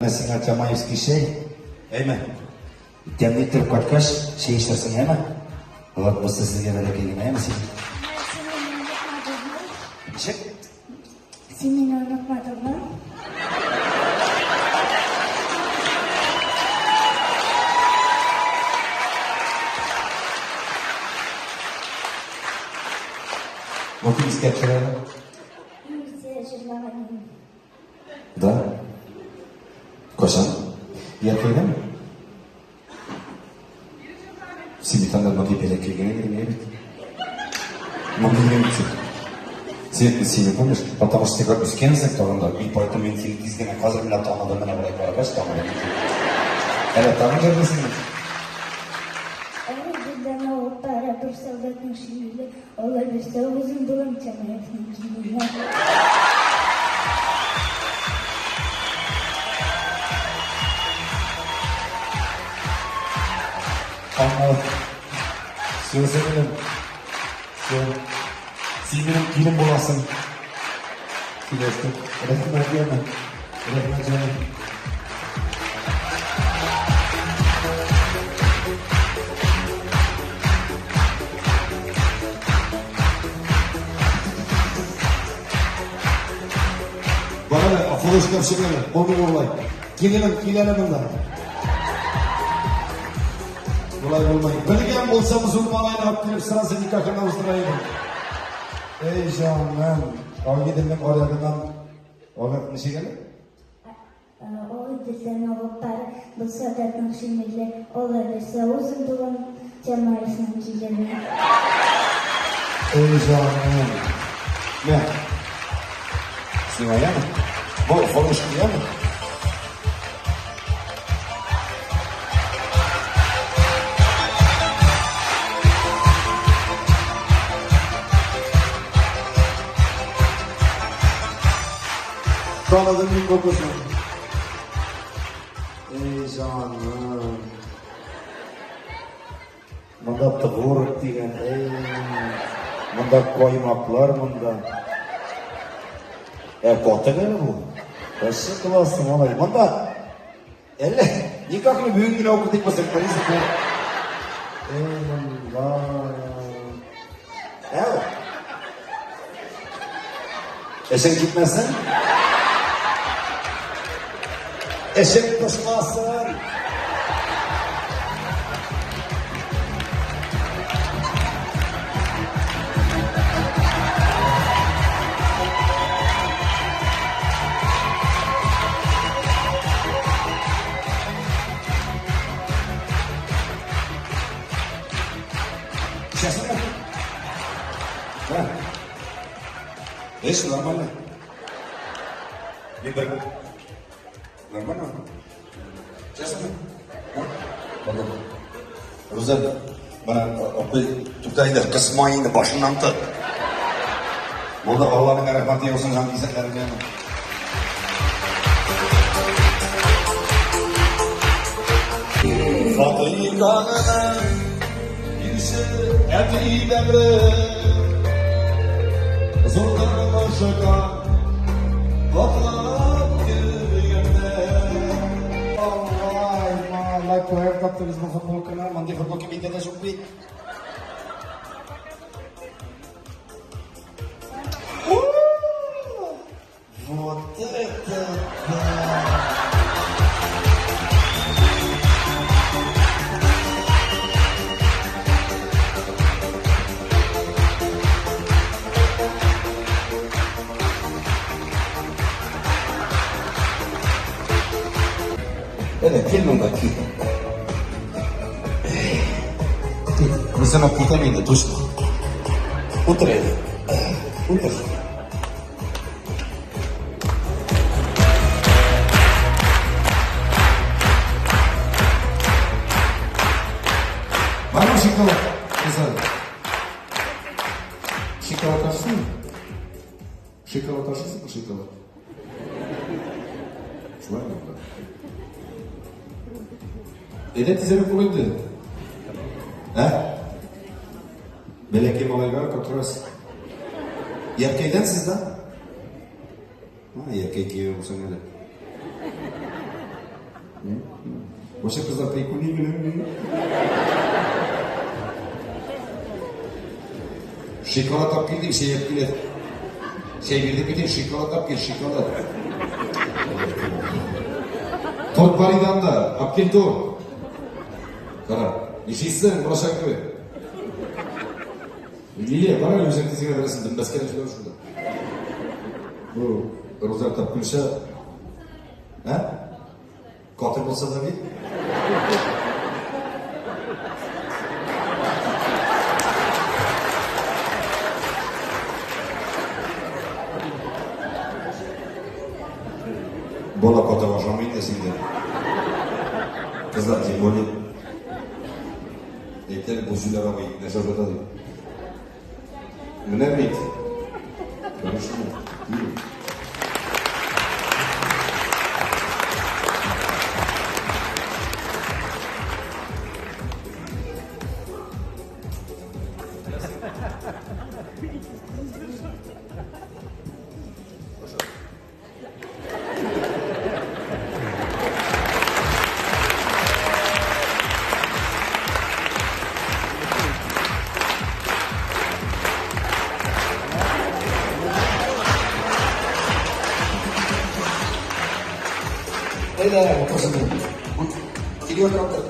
Менә сиңа Тямаевский чәй. Әйме? Тәмле иттереп кайткач, чәй эчәрсең, әйме? Вот, бусы сезгә бәләкәй генә, әйме син? Син мине онытмадыңмы? Ничек? Син мине онытмадыңмы? Бу кем искә төшерә әле? Үзе җырлаган идем. Да? Кайчан? Яркәйдәме? Син бит анда мондый бәләкәй генә идең, әй бит. Мондый генә бит син. Син, син не помнишь? Потому что син как үскәнсең тагын да, и поэтому мин сине тиз генә хәзер менә таныдым, менә болай карагач таныдым. Әле тагын җырлыйсың бит. Әле бездән алып бара бер солдатның шинеле, алла бирсә, үзем булам Тямаевның килене. Аңлап. Все, сеңлем. Все. Син минем килен буласың. Сөйләштек. Рәхмәт, яме. Рәхмәт, җаным. Бар әле, акыллы шкафчык әле, булмый болай. Киленем, кил әле монда. Болай булмый. Белгән булсам, зур малайны алып килеп сразу никахына уздыра идем. Эй, җаным, Агыйделнең аръягыннан Ага, ничек әле? Агыйделдән агып бар, булса да тың шинеле, Алла бирсә, үзем булам Тямаевның килене. Эй, җаным. Мә. Сиңа яме? Бу хороший яме? Таныдым мин бу кызны. Эй, җаным. Монда творог дигән, эй. Монда каймаклар монда. Ә катык әле бу. Вообще классно, малай. Монда әллә никак не бүген генә укытыйк булсак, принципе. Эй, монда. Әу. Эшең китмәсен. Эшең пошмасын. Сейчас. Да. Эш нормально. Мин бер Нормально? Честно? Рузаль, менә апай, тукта инде, кысма инде, башыннан тот. Булды, Алланың рәхмәте яусын җан кисәкләреңә. Фатыйханың Илче әти дәвре Зур тормышка атлап кергәндә. Алай, малай, каяк таптыгыз бу футболканы? Мондый футболка миндә дә юк бит. Вот это да! Әнә, кил монда, кил. Кил, мин сиңа китәм инде, точно. Утыр әле. Утыр. Бармы шоколад? Кызар. Шоколад ашыйсыңмы? Шоколад ашыйсыңмы, шоколад? Шулай мы? Әйдә тизрәк бул инде. Ә? Бәләкәй малайга как раз. Яркәйдән сез да? А, Яркәй кияү булсаң әле. Вообще кызлар прикольный генә. Шоколад алып кил дим, чәй алып килә. Чәй бирдем бит, шоколад алып кил, шоколад. Торт бар иде анда, алып кил торт. Кара, нишлисең, булачак кебек. Лилия, бар әле үзең тиз генә берәрсен дөмбәскә җибәр шунда. Бу Рузар тапканча, ә? Каты булса да бит. Бала каты ашамый инде син дә. Кызлар, тем более. Әйтәм, бу җүләр абый нәрсә ошата дип. Менә бит. Конечно. Әйдә, утырсын. Килеп утыр.